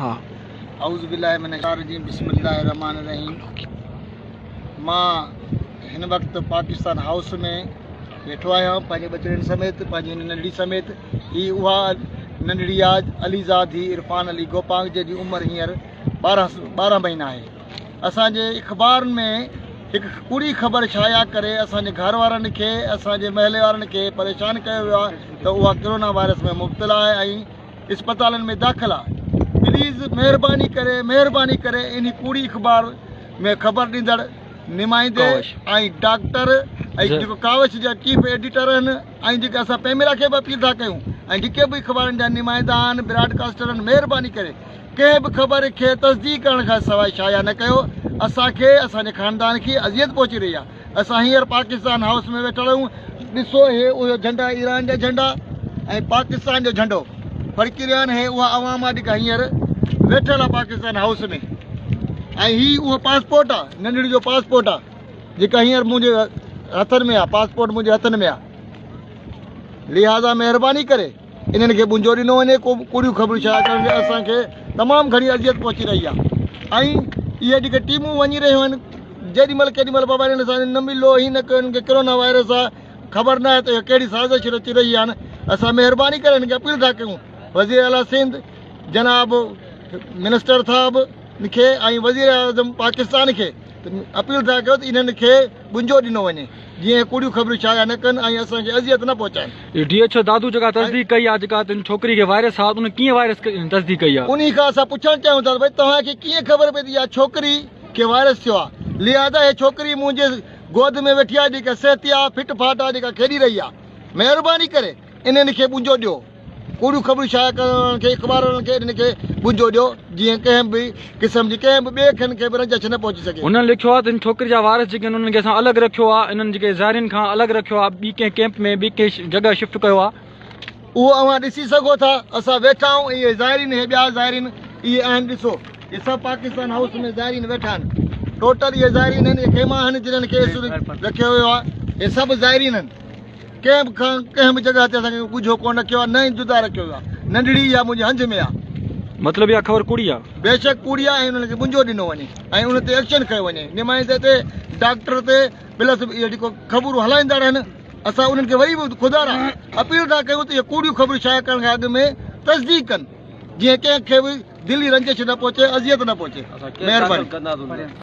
ها. اعوذ بالله من الشيطان الرجيم بسم الله الرحمن الرحيم مان هن وقت پاڪستان هائوس ۾ ويٺو آهيان پنهنجي ٻچڙين سميت پنهنجي هن ننڍڙي سميت هي اها ننڍڙي آهي علي زادي عرفان علي گوپانگ جنهن جي عمر هينئر 12 مهينا آهي اسان جي اخبارن ۾ هڪ ڪوڙي خبر شايع ڪري اسان جي گهر وارن کي اسان جي محلي وارن کي پريشان ڪيو ويو آهي ته اها ڪرونا وائرس ۾ مبتلا آهي ۽ اسپتالن ۾ داخل آهي پليز مهرباني ڪري مهرباني ڪري انهي ڪوڙي اخبار ۾ خبر ڏيندڙ نمائندي ۽ ڊاڪٽر ۽ جيڪو ڪاوش جا چيف ايڊيٽر آهن ۽ جيڪي اسان پيمرا کي به اپيل ٿا ڪيون ۽ جيڪي به اخبارن جا نمائندا آهن براڊ ڪاسٽر آهن مهرباني ڪري ڪنهن به خبر کي تصديق ڪرڻ کان سواء شايع نه ڪيو، اسان کي اسان جي خاندان کي اذيت پهچي رهي آهي، اسان هينئر پاڪستان هائوس ۾ ويٺل آهيون، ڏسو هي اهي جهنڊا ايران جا جهنڊا ۽ پاڪستان جو جهنڊو ڦڙڪي رهيا آهن، هي اها عوام آهي جيڪا هينئر ويٺل آهي پاڪستان هائوس ۾ ۽ هي اهو پاسپورٽ آهي ننڍڙي جو پاسپورٽ آهي جيڪا هينئر منهنجي هٿن ۾ آهي، پاسپورٽ منهنجي هٿن ۾ آهي، لهٰذا مهرباني ڪري. انهن کي ٻنجو ڏنو وڃي ڪو به ڪوڙيون خبرون شايع ڪرڻ جي اسان کي تمام گهڻي اذيت پهچي رهي آهي ۽ اهي جيڪي ٽيمون وڃي رهيون آهن جيڏي مهل ڪيڏي مهل بابا انهن سان نه ملو هي نه ڪيو انهن کي ڪرونا وائرس آهي خبر نه آهي ته اهي ڪهڙي سازش رچي رهي آهن اسان مهرباني ڪري انهن کي اپيل ٿا ڪيون وزير اعليٰ سنڌ جناب منسٽر صاحب کي ۽ وزير اعظم پاڪستان کي اپيل ٿا ڪيون ته انهن کي ٻنجو ڏنو وڃي جيئن اهي ڪوڙيون خبرون شايع نه ڪن ۽ اسان کي اذيت نه پهچائن. ڊي ايڇ او دادو جيڪا تصديق ڪئي آهي جيڪا تن ڇوڪري کي وائرس آهي ان ڪيئن وائرس تصديق ڪئي آهي. انهي کان اسان پڇڻ چاهيون ٿا ته ڀئي توهان کي ڪيئن خبر پئي ته اها ڇوڪري کي وائرس ٿيو آهي لهذا هي ڇوڪري منهنجي گود ۾ ويٺي آهي جيڪا صحتياب فٽ فاٽ آهي جيڪا کيڏي رهي آهي مهرباني ڪري انهن کي ٻنجو ڏيو. ڪوڙيون خبرون شايع ڪرڻ وارن کي، اخبار وارن کي انهن کي ٻنجو ڏيو، جيئن ڪنهن به قسم جي ڪنهن به ٻئي کن کي به رنجش نه پهچي سگهي. هنن لکيو آهي ته هن ڇوڪري جا وارث جيڪي آهن انهن کي اسان الڳ رکيو آهي، انهن جيڪي زائرين کان الڳ رکيو آهي، ٻي ڪنهن ڪيمپ ۾ ٻي ڪنهن جڳهه شفٽ ڪيو آهي. اهو اوهان ڏسي سگهو ٿا، اسان ويٺا آهيون، اهي زائرين اهي ٻيا زائرين اهي آهن ڏسو اهي سڀ پاڪستان هائوس ۾ زائرين ويٺا آهن، ٽوٽل اهي زائرين آهن، اهي خيما آهن جنهن کي رکيو ويو آهي، اهي سڀ زائرين آهن. ڪنهن به کان ڪنهن به جڳهه تي اسان کي ڳجهو ڪونه رکيو آهي نه ئي جدا رکيو ويو آهي. ننڍڙي اها منهنجي هنج ۾ آهي. مطلب اها خبر ڪوڙي آهي. بيشڪ ڪوڙي آهي ۽ انهن کي ٻنجو ڏنو وڃي ۽ ان تي ايڪشن کنيو وڃي. نمائندي تي، ڊاڪٽر تي پلس اهي جيڪو خبرون هلائيندڙ آهن اسان انهن کي وري به خدارا اپيل ٿا ڪيون ته اهي ڪوڙيون خبرون شايع ڪرڻ کان اڳ ۾ تصديق ڪن جيئن ڪنهن کي به دلي رنجش نه پهچي اذيت نه پهچي. مهرباني.